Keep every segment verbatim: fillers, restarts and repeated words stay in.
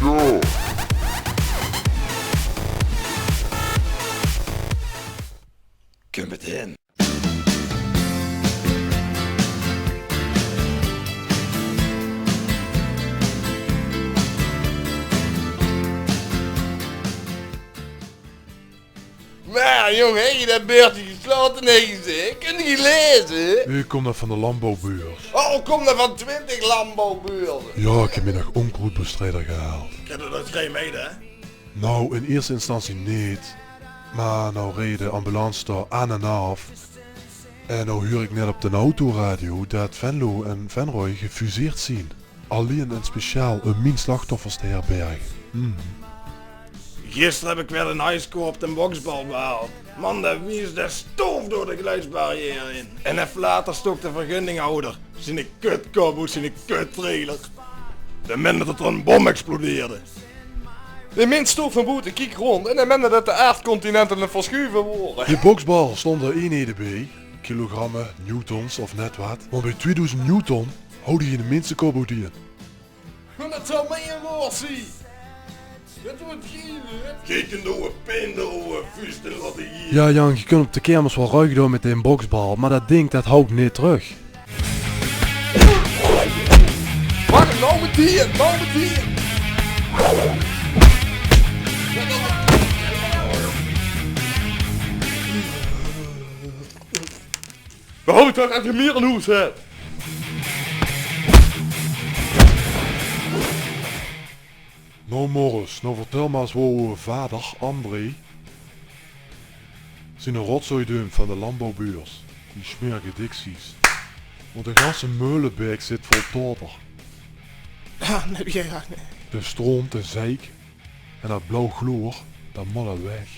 Jao. Kump 't in. Mer jóng, hè, det beurtje geslaote, hè, gezeen. Kónde geer laeze? Ich kóm net van de landboubeurs. Oh, kóm net van twintig landboubeurs. Jao, ich höb mich nog ónkroedbestrijder gehaold. Ich höb d'r nog gein mei, hè? Nou, in eerste instantie neet. Mer nou reej de ambulance dao aan en aaf. En nou huur ich net op de autoradio det Venlo en Venroj gefuseerd zien. Allein en speciaal óm mien slachtoffers te herberge. Hm. Gister höb ich weer ein highscore op de boksbal behaald. Man, dae wies de stoof door de geluidsbarrière hin. En effe later stónd de vergunninghouder ziene kutkop oet ziene kuttrailer. Dae meinde det d'r ein bom explodeerde. De mins stóng van boete, kiek rónd en dae meinde det de aardcontinente aan 't verschuve wore. De boksbal stónge eenhede bie, kilogramme, newtons of net waat. Want bie tweedoezend newton houw ich geine minsekop oetein. Mer det zal mei ein woord zien. Det wuuert gein, hè? Geej kónt ow pindere vuus laote hie. Jao, Jan, geej kónt op de kermis waal ruig doon mit dae boksbal, mer det dink, det houw ich neet trök. Wach, nou metein, nou metein. Veer houwe toch effe mier in hoes, hè. Nou, Morris, nou vertèl mer ins, wao ow vader, André, ziene rotzooi dump van de landboubeurs, die smerige dicties. Want de ganse Meuleberg zit vol toter. Jao, nae, jao, jao, nae. De stront, de zeik en det blauw gloor, det mót weg.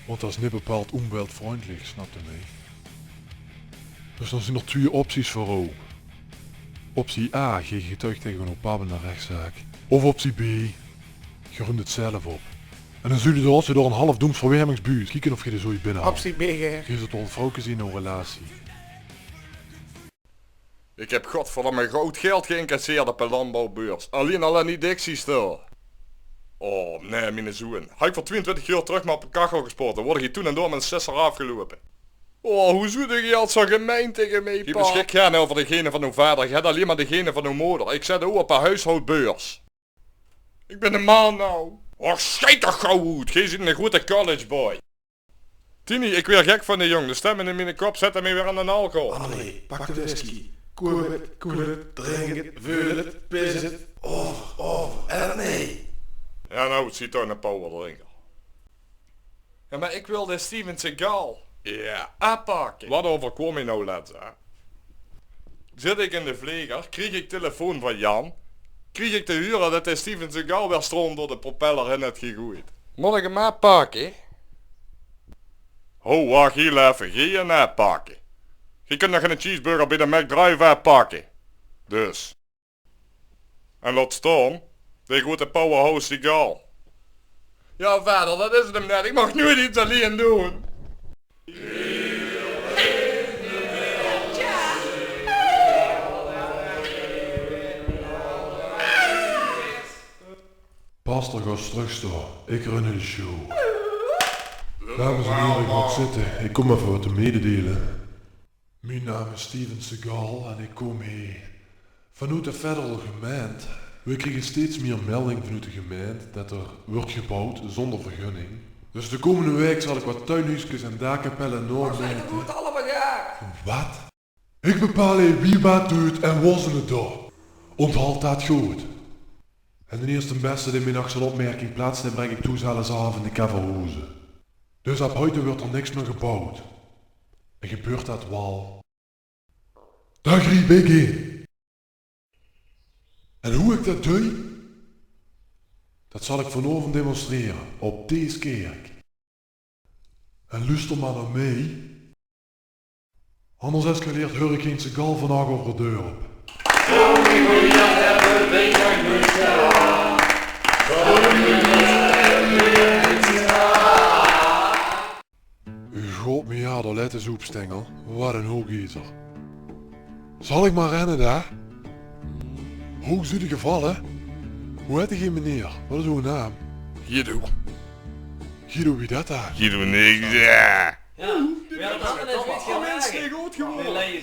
Want det is neet bepaald umweltvriendelijk, snapt geej mich? Dus dan zien d'r twieë opties veur ow. Optie A, geej getuigt taenge ow pap in de rechtszaak. Of optie B, geej ruumt 't zelf op. En dan zuut geej d'r oet wie door ein half doems verwermingsbuut. Kieke of geej de zooi binne haolt. Optie B, hè. Geej zult waal vrouwkes zien in ow relatie. Ich höb godverdomme good geld geïncasseerd op de landboubeurs. Allein al aan die dicties, toch. Oh, nae, miene zoon. Haw ich veur twieëntwintig jaor trök mer op de kachel gespoot, dan waor ich hie toen en dao mit ein sisser aafgeloupe. Oh, hoe zoot geer altied zoe gemein taenge mich, pa? Geej besjik gaar neet euver de gene van ow vader, geej höb allein mer de gene van ow moder. Ich zèt ow op de huishoudbeurs. Ich bön de man now. Och, sjeit toch gaw oet. Geej zeet eine groete collegeboy. Tini, ich waer gek van dae jóng. De stem in miene kop zèt mich weer aan de alcohol. André, pak de whisky. Koel 't, koel 't, drink 't, veul 't, pis 't. Euver, euver en nae. Jao, now, 't ziet toch eine powerdrinker. Jao, mer ich wil de Steven Seagal, jao, aanpakke. Waat euverkwaam mich now lets, hè? Zit ich in de vleger, krieg ich telefoon van Jan. Krieg ich te hure det de Steven Seagal weer stront door de propeller hin haet gegoeid. Mót ich 'm aanpakke? Ho, wach hiel effe, geej aanpakke. Geej kónt nog geine cheeseburger bie de McDrive aanpakke. Dus. En laot staon de groete powerhouse Seagal. Jao, vader, det is 't 'm net. Ich maag noeit get allein doon. Pastor, gaot trök staon. Ich run de show. Dames en hiere, gaot zitte. Ich kóm effe waat te mededeile. Mien naam is Steven Seagal en ich kóm hie vanoet de federal gemeint. Weej kriege steeds mier melding vanoet de gemeint det d'r wuuert geboewd zónger vergunning. Dus de kómmende waek zal ich waat tuinhuuskes en dakkapelle naomaete. Waat? Ich bepaal hie wie waat duit en wao ze 't doon. Ónthaolt det good. En d'n ierste bèste dae mich nog zoe'n opmerking plaatst, dae brek ich toe zelfs aaf in de Kevverhoeze. Dus ab huite wuuert d'r niks mier geboewd. En gebeurt det waal, dan griep ich in. En wie ich det doon, det zal ich vanaovend demonstrere op dees kèrk. En luuster mer nao mich. Angers escaleert hurricane Seagal vannach euver 't dörp. God, mien jao, dao lèt ins op, Stengel. Waat 'nen hoogiezer. Zal ich mer renne, hè? Hoog, zuus se gevalle? Hoe hèt geer, meneer? Wat is ow naam? Guido. Guido, wie dat dan? Guido niks, ja. Ja, wie had dat dan eens goed gewaore?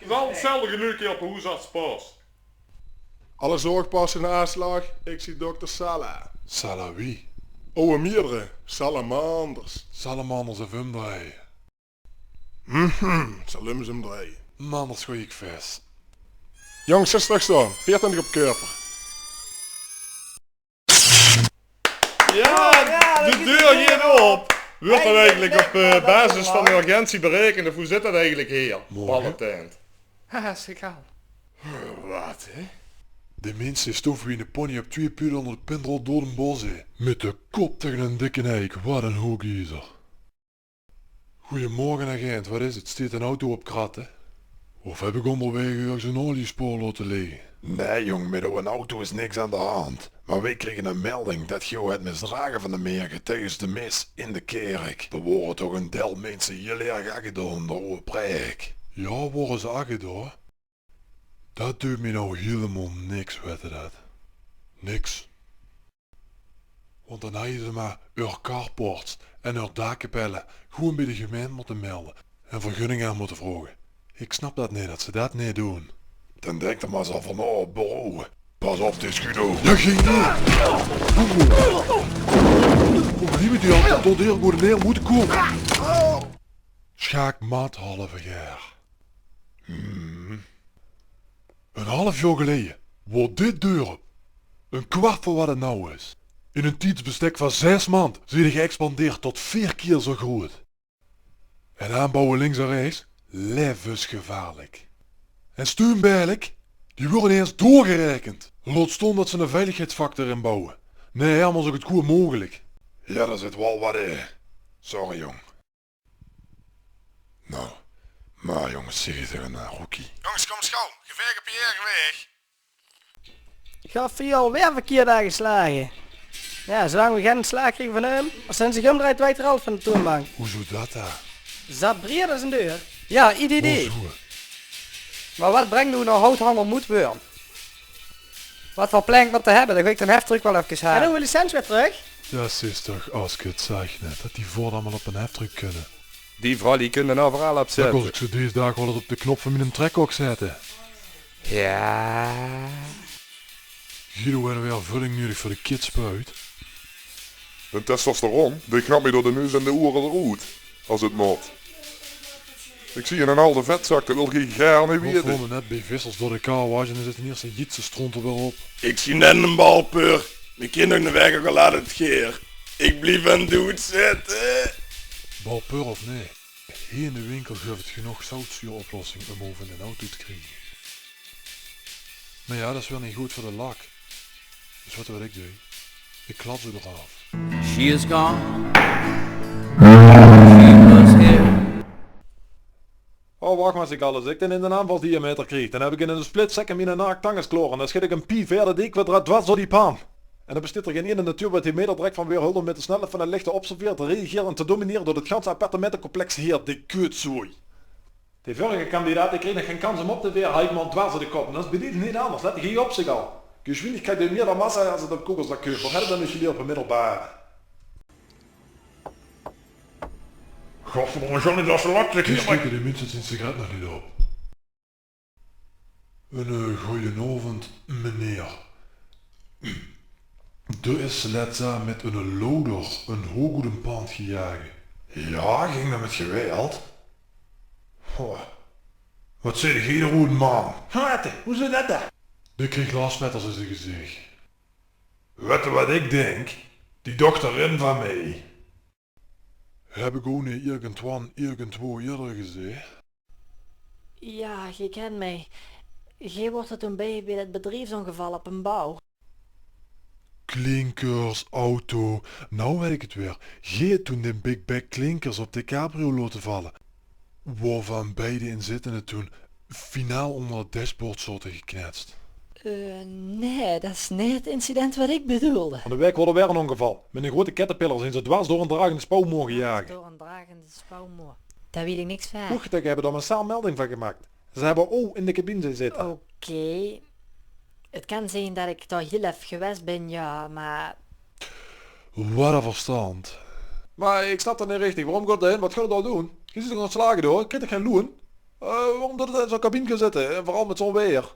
Wel hetzelfde geluid op de hoesartspas. Alle zorgpassen in aanslag, ik zie dokter Sala. Sala wie? Owe mierdere, salamanders. Salamanders of umdrei. Mhm, salums umdrei. Manders gooi ik ves. Jong, zes terug staan. Veertwintig op Kurper. Ja, de deur geit op. Wuuert dat eigelik op eh, basis van urgentie berekend of hoe zit dat eigelik hier? Morgen. Balletent. Haha, is egaal. Wat, hè? De minse is stof wie 'ne pony op twieë pule onder de pindrol door den bos, hè. Mit de kop tege 'nen dikken eik, wat 'n hoogiezer. Goeiemorgen, agent. Wat is het? Steet 'n auto op kratte? Of heb ik onderwege örges 'n oliespoor laote ligge? Nee, jong, mit ow auto is niks aan de hand. Maar weej kregen 'n melding dat geej ow het misdragen van de meerge tijdens de mis in de kerk. D'r wore toch 'n del minse hiel erg aangedaon door ow preek. Ja, wore ze aangedaon? Dat duit mich now hielemaol niks, wette dat. Niks. Want dan hajje ze maar eur carports en eur daakkapelle gewoen bie de gemeint motte melde en vergunning aan motte vraoge. Ik snap dat neet, dat ze dat neet doon. Dan dink d'r maar ins euver nao op bureau. Pas op, dit is Guido. Ja, geej neet. Boe. Kom, die met die auto tot hier goede neer motte kome. Sjaak Mat halve gaar. Hmm. Een half jaor geleje woor dit dörp een kwart van wat het now is. In een tiedsbestek van zes maond zeet ge geëxpandeerd tot veer kier zo groeët. En aanbouwe links en rechts, levensgevaarlijk. En steunbelk, die woorte neet ins doorgerekend. Laot staon dat ze een veiligheidsfactor inbouwe. Nee, allemaol zoe goedkoop mogelijk. Ja, dao zit wal wat in. Sorry, jong. Nou, maar jongens, zeg het even naar Rookie. Jongens, kom ins gaw. Gevecht op je eigen weg. Gaaf, v'r alweer verkeerd aangeslage. Ja, zolang we gen slaag kriege van hem, as ze zich umdreit, weit er alles van de toonbank. Hoezo dat dan? Zat breed as een deur. Ja, I D D. Hoezo? Maar wat brengt nou naar houthandel Moedwurm? Wat voor plank moet te hebben? Dan ga ik de heftruck wel even halen. En dan wil de cent weer terug. Ja, sis toch, as ik het zag net, dat die voort allemaal op een heftruck kunnen. Die vrouw die kunnen overal op zetten. Dan kos ik ze deze daag wel eens op de knop van mijn trek ook zetten. Ja. Guido, en weer vulling nodig voor de kidspuit. De testosteron, die knapt mij door de neus en de oren eruit, als het moet. Ik zie een halve vetzak, dat wil ik gaar niet weten. Net bij vissers door de car wash en dan zit de eerste jitse stront er weer op. Ik zie net een balpur. Ik kin nog een week ook al laat het geer. Ik blief aan doet zitten. Balpur of nee? Hier in de winkel guf het genoeg zoutzuuroplossing om over in de auto te kriegen. Maar ja, dat is weer niet goed voor de lak. Dus wat wil ik doen? Ik klats ze eraf. She is gone. She was here. Oh, wacht maar, zeg alles. Ik dan in de aanvalsdiameter kreeg, dan heb ik in een split second mijn naak tangens kloren. Dan schiet ik een pi verder die kwadraat dwars door die pan. En dan besteet er geen ene natuurwet die mij er direct van weerhult om met de snelheid van het licht te observeren, te reageren en te domineren door het ganse appartementencomplex hier, die kutzooi. De vorige kandidaat, die kreeg nog geen kans om op te veren, hij kwam dwars door de kop. En dat is bij deze niet anders, let je op zich al. Geschwindigheid bij meer dan massa als het op kogels dat keur. Wat hebben we dan nu geleerd op middelbaar? Godverdomme, Johnny, dat is lastig. Die steken de mensen zijn sigaret nog niet op. Een eh, goeienaovend, meneer. D'r is lets aan met een loader een hoog oet een pand gejaagd. Ja, ging dat met geweld? Goh. Wat zei de gederoen, man? Wat? Hoe zit dat dan? De kreeg glasvetters in zijn gezicht. Wette wat ik denk? Die dochter in van mij. Heb ik ow neet irgendwan, irgendwo eerder gezeen? Ja, ge kent mij. Ge woort er toen bij, bij dat bedriefsongeval op een bouw. Klinkers, auto. Nou weet ik het weer. Ge het toen den big bag klinkers op de cabrio laten vallen. Wovan beide inzittenden toen finaal onder het dashboard zaten geknetst. Eh, nee, dat is neet het incident wat ik bedoelde. Van de week woor er weer een ongeval. Met een grote caterpillar zien ze dwars door een dragende spouwmoor gejaagd. Dwars door een dragende spouwmoor. Daar weet ik niks van. Vluchtuigen hebben daar massaal melding van gemaakt. Ze hebben ow in de cabine zien zitten. Oké. Oké. Het kan zeen det ik dao hiel effe gewaes bin, jao, maar... Wat een verstand. Maar ik snap det neet richtig. Waorom gaot geer dao hin? Wat gaot geer dao doon? Geer zeet toch ontslage dao? Kriegt toch gein loen? Eh, waorom doot geer in zo'n cabine gaon zitte? En veural mit zo'n waer.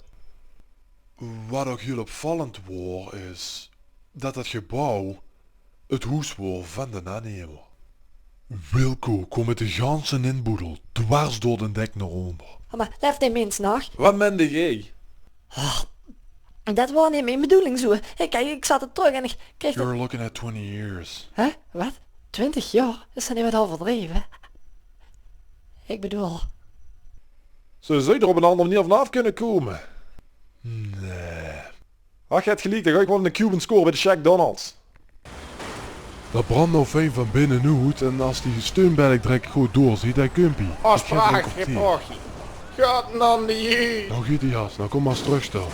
Wat ouk hiel opvallend waor, is det het gebouw het hoes waor van de aannemer. Wilco, kom mit de ganse inboedel dwars door den dek nao onder. Oh, maar laef dae mins nog? Wat mende geer? Oh, det waor neet mien bedoeling zoe. Ik, ik zat het trök en ik kreeg det... You're looking at twenty years. Hè? Wat? Twintig jaor? Is det neet wat euverdreve? Ik bedoel... Ze zouwe d'r op een ander manier vanaaf kunne kome. Nee. Ach, geer het geliek, dan gaon ik waal een Cuban score bij de Shack Donalds. Det brand noe fijn van binne oet en as die steunbelk drek good doorziet, dan kump ie. Afspraak getrokke. Gaat nao de... Noe giet de jas, noe kom maar trök dan.